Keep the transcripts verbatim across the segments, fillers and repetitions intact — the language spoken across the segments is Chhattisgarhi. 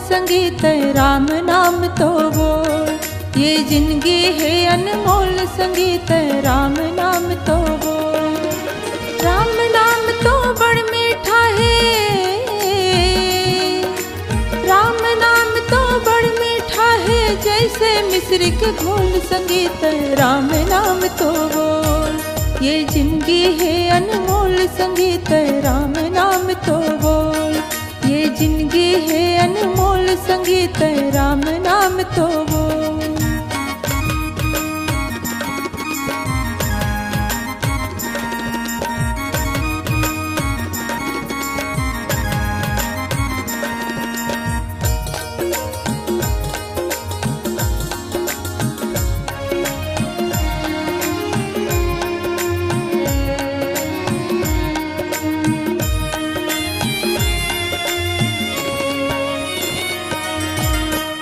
संगीत राम नाम तो बोल, ये जिंदगी है अनमोल। संगीत राम नाम तो बोल, राम नाम तो बड़ मीठा है, राम नाम तो बड़ मीठा है, जैसे मिश्री के घोल। संगीत राम नाम तो बोल, ये जिंदगी है अनमोल। संगीत राम नाम तो बोल, ये जिंदगी है अनमोल। संगीत राम नाम तो बोल।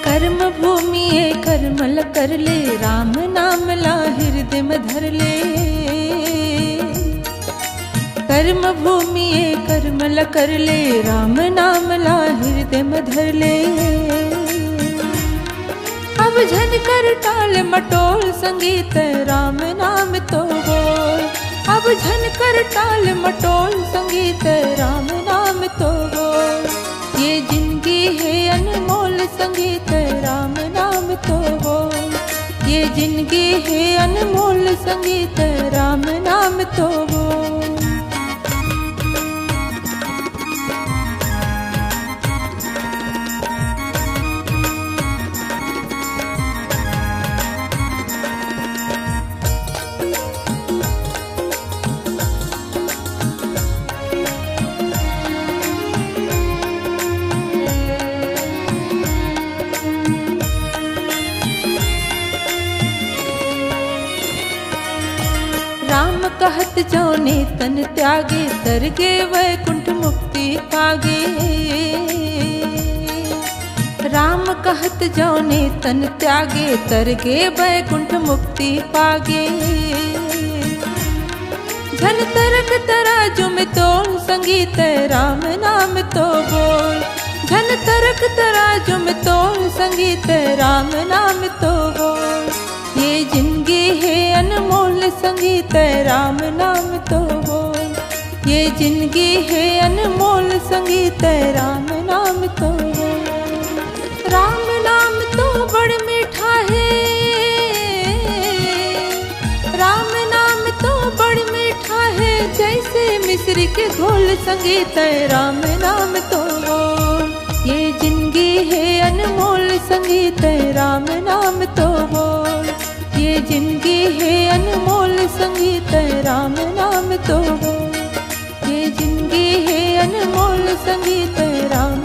कर्म भूमि ये कर्म ल कर ले, राम नाम ला हृदय में धर ले। कर्म भूमि ये कर्म ल कर ले, राम नाम ला हृदय में धर ले। अब झन कर टाल मटोल। संगीत राम नाम तो बोल, अब झन कर टाल मटोल। संगीत राम नाम तो बोल, ये जिंदगी है अनमोल। संगीत राम नाम तो बोल, ये जिंदगी है अनमोल। संगीत राम नाम तो बोल। राम कहत जौने तन त्यागे, तर गे वैकुंठ मुक्ति पागे। राम कहत जौने तन त्यागे, तर गे वैकुंठ मुक्ति पागे। झन तरक तराजू में तोल। संगीत राम नाम तो बोल, झन तरक तराजू में तोल। संगीत राम नाम तो बोल, ये जिंदगी है अनमोल। संगीत राम नाम तो बोल, ये जिंदगी है अनमोल। संगीत राम नाम तो बोल, राम नाम तो बड़ मीठा है, राम नाम तो बड़ मीठा है, जैसे मिश्री के घोल। संगीत राम नाम तो बोल, ये जिंदगी है अनमोल। संगीत राम नाम तो बोल, ये जिंदगी है अनमोल। संगीत राम नाम तो बोल, ये जिंदगी है अनमोल। संगीत राम